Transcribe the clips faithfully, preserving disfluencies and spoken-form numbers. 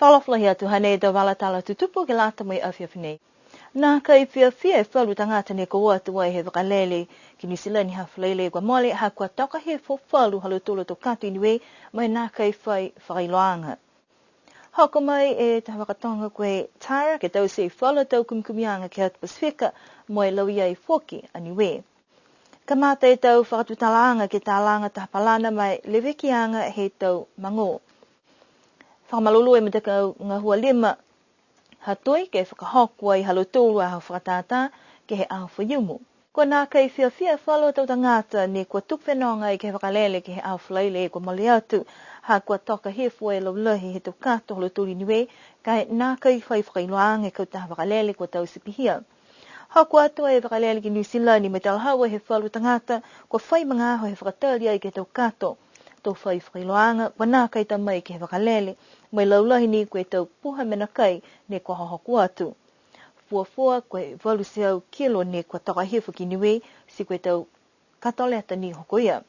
Fakaalofa lahi atu, hanei e tau vala tala tutupu ke lata mo e afiafi nei. Nākai fiafia e falu tagata ne kua o atu ai he vakalele ki Niu Silani he Falaile kua mole, ha kua toka hifo falu ha lautolu a tau kato i Niue, mo e nākai fai fakailoaaga. Hoko mai e taha vakatoga ko e Tara ke taute e falu a tau kumikumiaga ke he atu Pasifika, mo e lauia ai foki a Niue. Kamata e tau fakatutalaaga ke talaga taha palana mo e levekiaga he tau magō. Fakamalolō e matakau gahua lima ha Toi ke fakahoko ai ha lautolu a aho fakatātā ke he aho Faiumu. Kua nākai fiafia e falu a tau tagata ne kua tuku fenoga ai ke he vakalele ke he aho Falaile kua mole atu, ha kua toka hifo e laulahi he tau kato ha lautolu i Niue, ka e nākai fai fakailoaaga e kautaha vakalele kua taute pihia. Hoko atu e vakalele ki Niu Silani mo e talahau ai he falu tagata, kua fai magaaho he fakatali ai ke he tau kato. To fai fakailoaaga, kua nākai ta mai ke he vakalele, mo e laulahi ni ko e tau puha mena kai ne kua hohoko atu. Fuafua ko e valu e teau kilo ne kua toka hifo ki Niue, ti ko e tau katoleta ni hoko ia.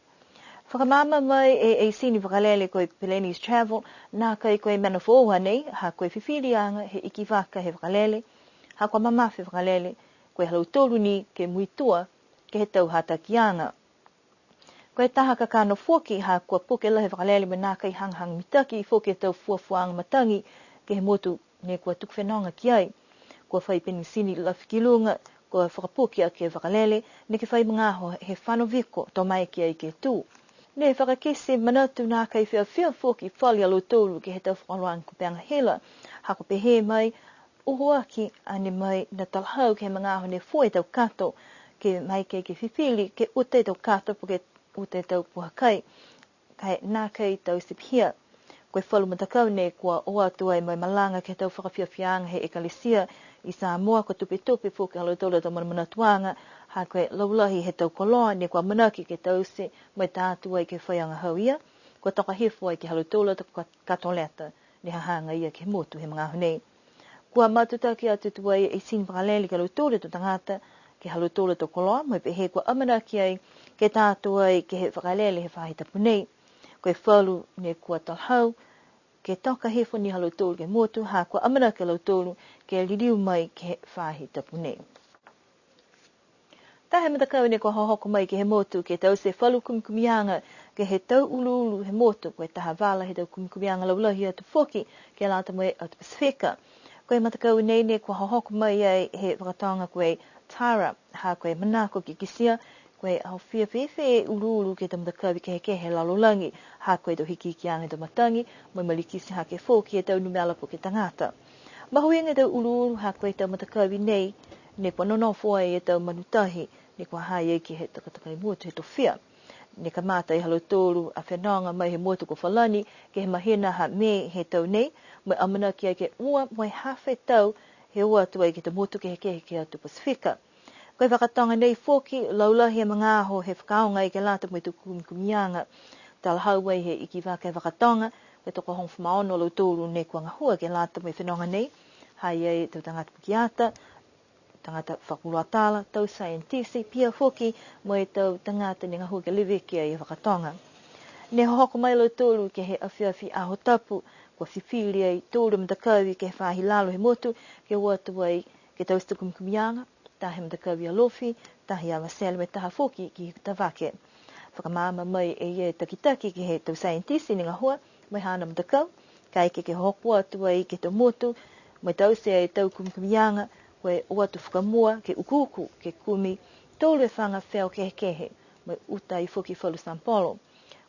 Fakamaama mai e eisini vakalele ko e Peleni's Travel, nākai ko e mena foou a nei, ha ko e fifiliaga he iki vaka he vakalele, ha kua mamafa e vakalele, ko e ha lautolu ni ke muitua ke he tau hatakiaga. Ko e taha kakano foki ha kua puke lahi e vakalele mo e nākai hagahaga mitaki foki e tau fuafuaaga matagi ke he motu ne kua tuku fenoga ki ai. Kua fai penisini lafi ki luga, kua fakapuke aki e vakalele, neke fai magaaho he fano viko, to maeke ai ke tū. Ne fakakite manatu nākai fiafia foki falu a lautolu ke he tau fakaholoaga kupega hila, ha kua pehē mai, uho aki a ne mai na talahau ke he magaaho ne fua e tau kato, ke maeke ke fifili, ke uta e tau kato, po ke uta e tau puha kai. Ka e nākai taute pihia. Ko e falu matakau nei kua o atu ai mo e malaga ke he tau fakafiafiaaga he Ekalesia i Samoa, kua tupetupe foki ha lautolu a tau manamanatuaga, ha ko e laulahi he tau koloa nei kua amanaki ke taute mo e ta atu ai ke he faiaga hau ia, kua toka hifo ai ke he ha lautolu a tau ka-, katoleta ne ha ha agaia ke he motu he magaaho nei. Kua matutaki atu tuai e eisini vakalele ke he ha lautolu a tau tagata, ke he ha lautolu a tau koloa, mo e pehē kua amanaki ai ke ta atu ai ke he vakalele he faahi tapu nei. Ko e falu ne kua talahau, ke toka hifo ni ha lautolu ke he motu, ha kua amanaki a lautolu ke liliu mai ke he faahi tapu nei. Taha e matakau ne kua hohoko mai ke he motu ke taute e falu kumikumiaga ke he tau uluulu he motu, ko e taha vala he tau kumikumiaga laulahi atu foki ke lata mo e atu Pasifika. Ko e matakau nei ne kua hohoko mai ai he vakatoga ko e Tara, ha ko e manako ke kitia, ko e aofia fēfē e uluulu ke he tau matakavi kehekehe he lalolagi, ha ko e tau hikihikiaga he tau matagi, mo e malikiti hake foki e tau numela po ke tagata. Mahuiga e tau uluulu ha ko e tau matakavi nei, ne kua nonofo ai e tau manu tahi, ne kua ha ha i ai ke he takatakai motu he tofia. Ne kamata e ha lautolu a fenoga mai he motu ko Falani, ke he mahina ha Me he tau nei, mo e amanaki ai ke ua mo e hafa e tau, he o atu ai ke he tau motu kehekehe ke he atu Pasifika. Ko e vakatoga nei foki, laulahi e magaaho he fakaaoga ai ke lata mo e tau kumikumiaga. Talahau ai he iki vaka he vakatoga, ko e tokohogofulu ma ono a lautolu ne kua gahua ke lata mo e fenoga nei, ha i ai e tau tagata pukeata, tagata fakapuloa tala, tau saienitisi, pihia foki mo e tau tagata ne gahua ke leveki ai e vakatoga. Ne hohoko mai a lautolu ke he afiafi Aho Tapu, kua fifili ai tolu e matakavi ke he faahi lalo he motu, ke o atu ai ke taute e tau kumikumiaga, taha he matakavi Alofi, taha i Avatele, mo e taha foki ki Hikutavake. Fakamaama mai e ia e takitaki ke he tau saienitisi ne gahua mo e haana matakau, kaeke ke hoko atu ai ke he tau motu, mo e taute ai e tau kumikumiaga, ko e o atu fakamua ke ukuuku, ke kumi tolu e faga feo kehekehe, mo e uta ai foki falu sample.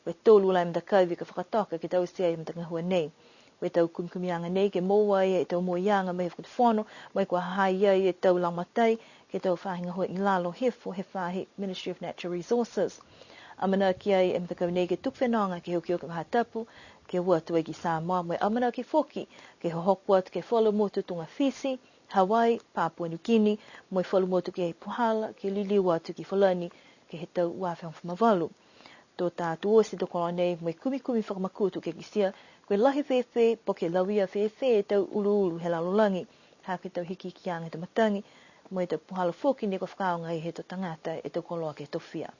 Ko e tolu la e matakavi ka fakatoka ke taute ai e matagahua nei. Ko e tau kumikumiaga nei ke moua ai e tau momoiaga mai he fakatufono, mo e kua ha ha i ai e tau lagomatai ke he tau faahi gahua i lalo hifo he faahi Ministry of Natural Resources. Amanaki ai e matakau nei ke tuku fenoga ke he okioki faahi tapu, ke o atu ai ki Samoa, mo e amanaki foki ke hohoko atu ke he falu motu tuga Fisi, Hawaii, Papua New Guinea, mo e falu motu ke he puhala, ke liliu atu ki Falani, ke he tau ua afe hogofulu ma valu. To ta atu oti e tau koloa nei mo e kumikumi fakamakutu ke kitia, ko e lahi fēfē, po ke lauia fēfē e tau uluulu he lalolagi, ha ko e tau hikihikiaga he tau matagi, mo e tau puhala foki ne kua fakaaoga ai he tau tagata e tau koloa ke he tofia.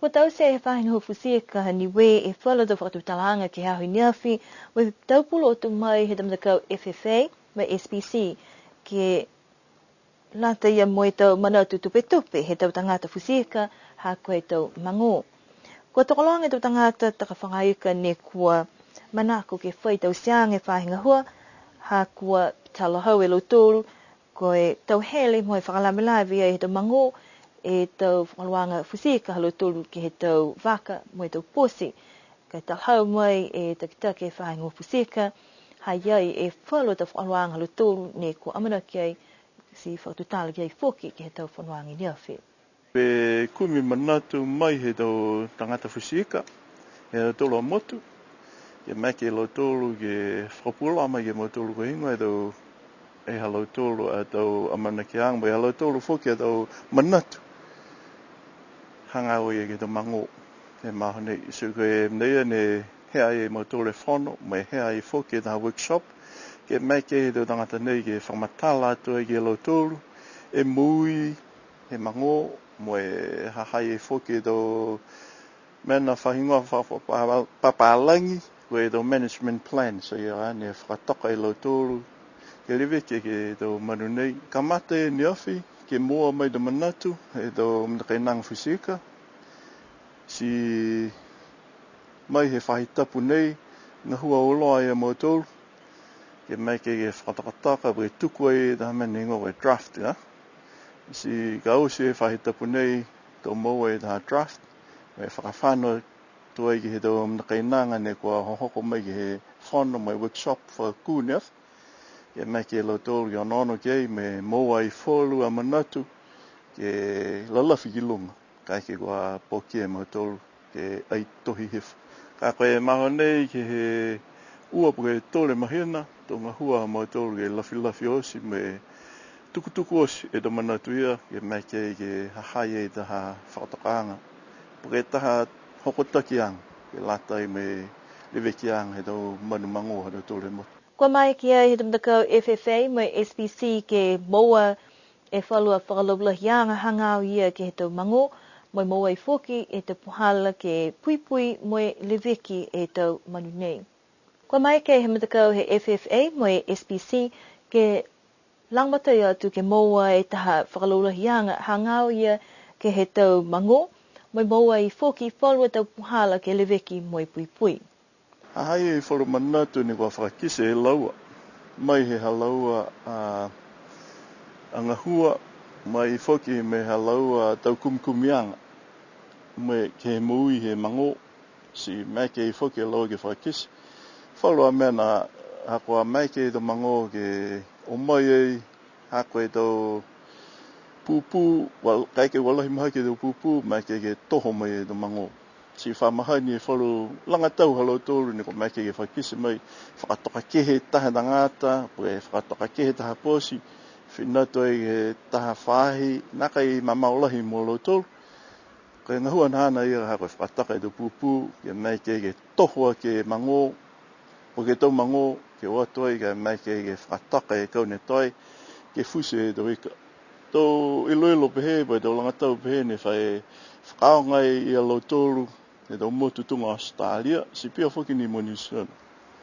Kua taute he faahi gahua futi ika ha Niue e falu tau fakatutalaaga ke he aho i neafi, mo e tau pulotu mai he tau matakau F F A mo e S P C, ke lata ia mo e tau manatu tupetupe he tau tagata futi ika, ha ko e tau magō. Kua tokologa e tau tagata takafaga ika ne kua manako ke fai tauteaga e faahi gahua, ha kua talahau e lautolu, ko e tau hele mo e fakalavelave ia he tau magō, e tau fakaholoaga futi ika ha lautolu ke he tau vaka mo e tau poti. Ka e talahau mai e takitaki he faahi gahua futi ika, ha i ai e falu tau fakaholoaga ha lautolu ne kua amanaki ai ti fakatutala ki ai foki ke he tau fonoaga i neafi. Pe kumi manatu mai he tau tagata futi ika, he ha lautolu a motu, ke maeke e lautolu ke fakapuloa mai ke he mautolu ko e heigoa e tau, e ha lautolu a tau amanakiaga, mo e ha lautolu foki a tau manatu. Hagaao ia ke he tau magō he magaaho nei. So ko e mena ia ne hea ai e mautolu e fono, mo e hea ai foki e taha workshop, ke maeke he tau tagata nei ke fakamatala atu ai ke he lautolu e moui he magō, mo e ha ha i ai foki e tau mena fakahigoa fa-, fa-, fa-, papālagi, ko e tau management plan, so ia ne fakatoka e lautolu ke leveki ke he tau manu nei. Kamata e neafi, ke moua mai e tau manatu he tau matakainaga futi ika, ti mai he faahi tapu nei, gahua auloa ia mautolu, ke maeke ke fakatokatoka, ke tuku ai taha mena ne higoa ko e draft, ha? Ti ka oti e faahi tapu nei, to moua e taha draft, mo e fakafano atu ai ke he tau matakainaga ne kua hohoko mai ke he fono mo e workshop fakakū nei, ke maeke e lautolu ke onoono ki ai mo e moua ai falu a manatu ke lalafi ki luga. Kaeke kua poki e mautolu ke ai tohi hifo. Ka ko e magaaho nei ke he ua po ke tolu e mahina, to gahua a mautolu ke lafilafi oti mo e tukutuku oti e tau manatu ia, ke maeke ke ha ha i ai taha fakatokaaga, po ke taha hokotakiaga, ke lata mo e levekiaga he tau manu magō ha tautolu he motu. Kua maeke ai he tau matakau F F A mo e S P C ke moua e falu a fakalaulahiaga hagaao ia ke he tau magō, mo e moua ai foki e tau puhala ke puipui mo e leveki e tau manu nei. Kua maeke he matakau he F F A mo e S P C ke lagomatai atu ke moua e taha fakalaulahiaga hagaao ia ke he tau magō, mo e moua ai foki falu a tau puhala ke leveki mo e puipui. Ha ha i ai falu manatu ne kua fakakite e laua, mai he ha laua a, a gahua, mai foki mo e ha laua tau kumikumiaga, mo e ke he moui he magō, ti maeke foki e laua ke fakakite. Falu a mena ha kua maeke e tau magō ke o mai ai, ha ko e tau pūpū, ua, kaeke ua lahi mahaki e tau pūpū, maeke ke toho mai e tau magō. Ti fa mahani e falu laga tau ha lautolu ne kua maeke ke fakakite mai, fakatoka kehe taha tagata, po ke fakatoka kehe taha poti, fina atu ai ke he taha faahi, nākai mamao lahi mo lautolu. Ko e gahua nāna ia ha ko e fakatoka e tau pūpū, ke maeke ke toho aki e magō, po ke tau magō, ke o atu ai ke maeke ke fakatoka e kau ne toe, ke futi e tau ika. Tau iloilo pehē, po ke tau laga tau pehē ne fai fakaaoga ai ia lautolu, he tau motu tuga Australia, ti pihia foki ni mo New Zealand.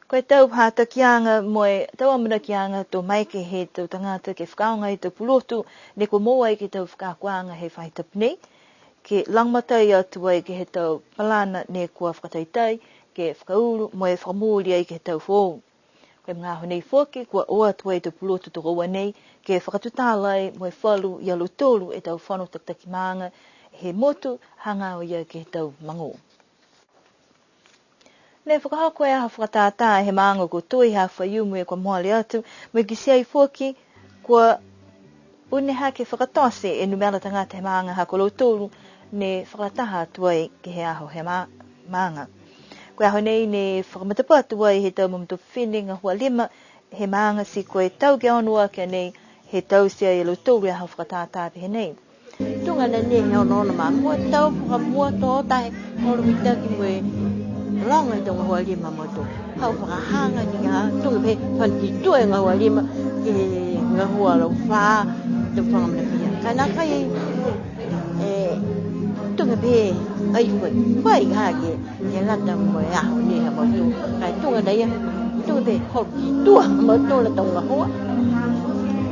Ko e tau hatakiaga mo e tau amanakiaga to maeke he tau tagata ke fakaaoga e tau pulotu, ne kua moua ai ke he tau fakaakoaga he faahi tapu nei, ke lagomatai atu ai ke he tau palana ne kua fakataitai, ke fakaulu mo e fakamooli ai ke he tau foou. Ko e magaaho nei foki, kua o atu ai e tau pulotu tokoua nei, ke fakatutala ai mo e falu ia lautolu e tau fono takitaki maaga he motu, hagaao ia ke he tau magō. Ne fakahoko e aho fakatātā he maaga ko Toi he aho Faiumu kua mole atu, mo e kitia ai foki, kua une hake fakatote e numela tagata he maaga ha ko lautolu ne fakataha atu ai ke he aho he ma-, maaga. Ko e aho nei ne fakamatapatu ai he tau mamatua fifine gahua lima he maaga ti ko e tau ke ono aki a nei he taute ai e lautolu e aho fakatātā pehē nei. Tuga na nei he onoono ma mua tau fakamua to tahi, olo mitaki mo e loga e tau gahua lima mo e tau. Hau fakahaga ni ha, tuga pehē fano ki tua e gahua lima, ke gahua laufā, tau faga manafihia. Ka nākai, e, tuga pehē Ai, fai, fai ha ke, ke lata mo e aho nei ha mautolu. Ka e tuga nei a, tuga pē, holo ki tua ha mautolu a tau gahua.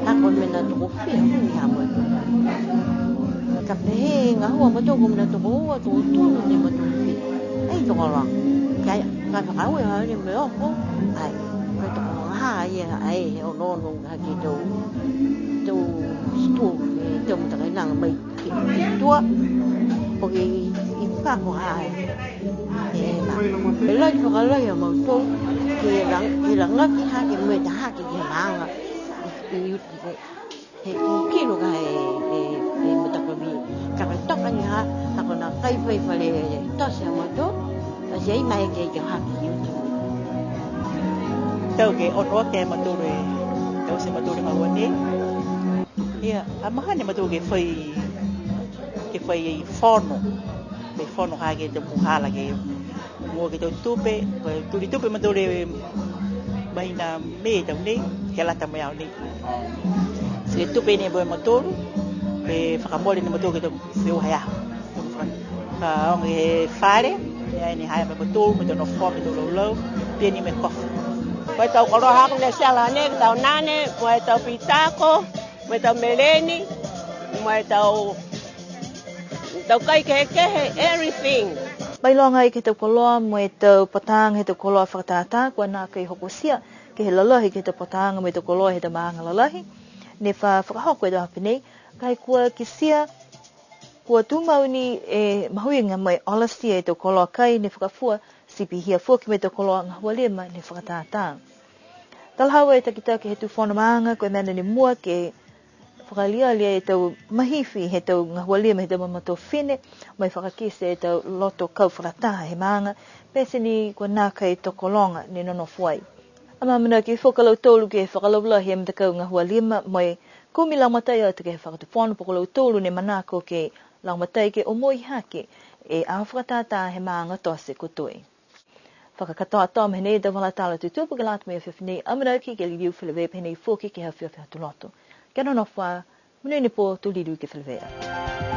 Ha ko e mena tokofia ni ha mautolu. Ka pehē gahua ha mautolu ko e mena tokoua, tokotolu ni ha mautolu fia. Ai, tokologa. Ka, ka fakaaue ha ni mo e hoko. Ai, ko e tokologa ha ia, ai, he onoono ha ke tau, tau situa, e tau matakainaga mai. Ke, ke tua, po ke i, i fafo ha e. E na. E lahi fakalahi a mautolu, ke la, ke lagaki hake mo e ta hake ke maaga. I, i, i, he kilo ka e, e, e matakavi. Ka ka toka ni ha, ha ko e nā kai fai fale tote a mautolu, ka ti ai mai ke, ke hake i utu. Tau ke ono ke mautolu e, tau ti mautolu e gahua nei. Ia, a mahani mautolu ke fai, ke fai fono. Fai fono ha ke he tau puhala ke mua ke he tau tupe, ko e tuli tupe mautolu e mahina Me he tau nei, ke lata mo e aho nei. Ti tupe ni mo mautolu, ke fakamole ni mautolu ke he tau feua he aho. Ka o ke he fale, ia ni ha ia mo mautolu, mo e tau nofo, mo e tau laulau, pihia ni mo e kofe. Ko e tau koloa haaku ne siala nei, tau nane, mo e tau pitako, mo e tau meleni, mo e tau, tau kai kehekehe, everything. Mailoga ai ke he tau koloa mo e tau pataaga he tau koloa fakatātā, kua nākai hokotia ke he lalahi ke he tau pataaga mo e tau koloa he tau maaga lalahi, ne fa fakahoko e tau aho pehē nei, ka e kua kitia, kua tumau ni e mahuiga mo e olatia e tau koloa kai ne fakafua, ti pihia foki mo e tau koloa gahua lima ne fakatātā. Talahau e takitaki he tau fono maaga, ko e mena ne mua ke fakalialia e tau mahifi he tau gahua lima he tau mamatua fifine, mo e fakakite e tau loto kau fakalataha he maaga, pete ni kua nākai tokologa ne nonofo ai. Amaamanaki foki a lautolu ke fakalaulahi e matakau gahua lima, mo e kumi lagomatai atu ke he fakatufono po ko lautolu ne manako ke lagomatai ke omoi hake e aho fakatātā he maaga tote ko Toi. Fakakatoatoa mai nei e tau vala tala tutupu ke lata mo e afiafi nei, amanaki ke liliu feleveia pehē nei foki ke he afiafi Aho Tuloto. Kia nonofo ā, monuina e pō, to liliu ke feleveia.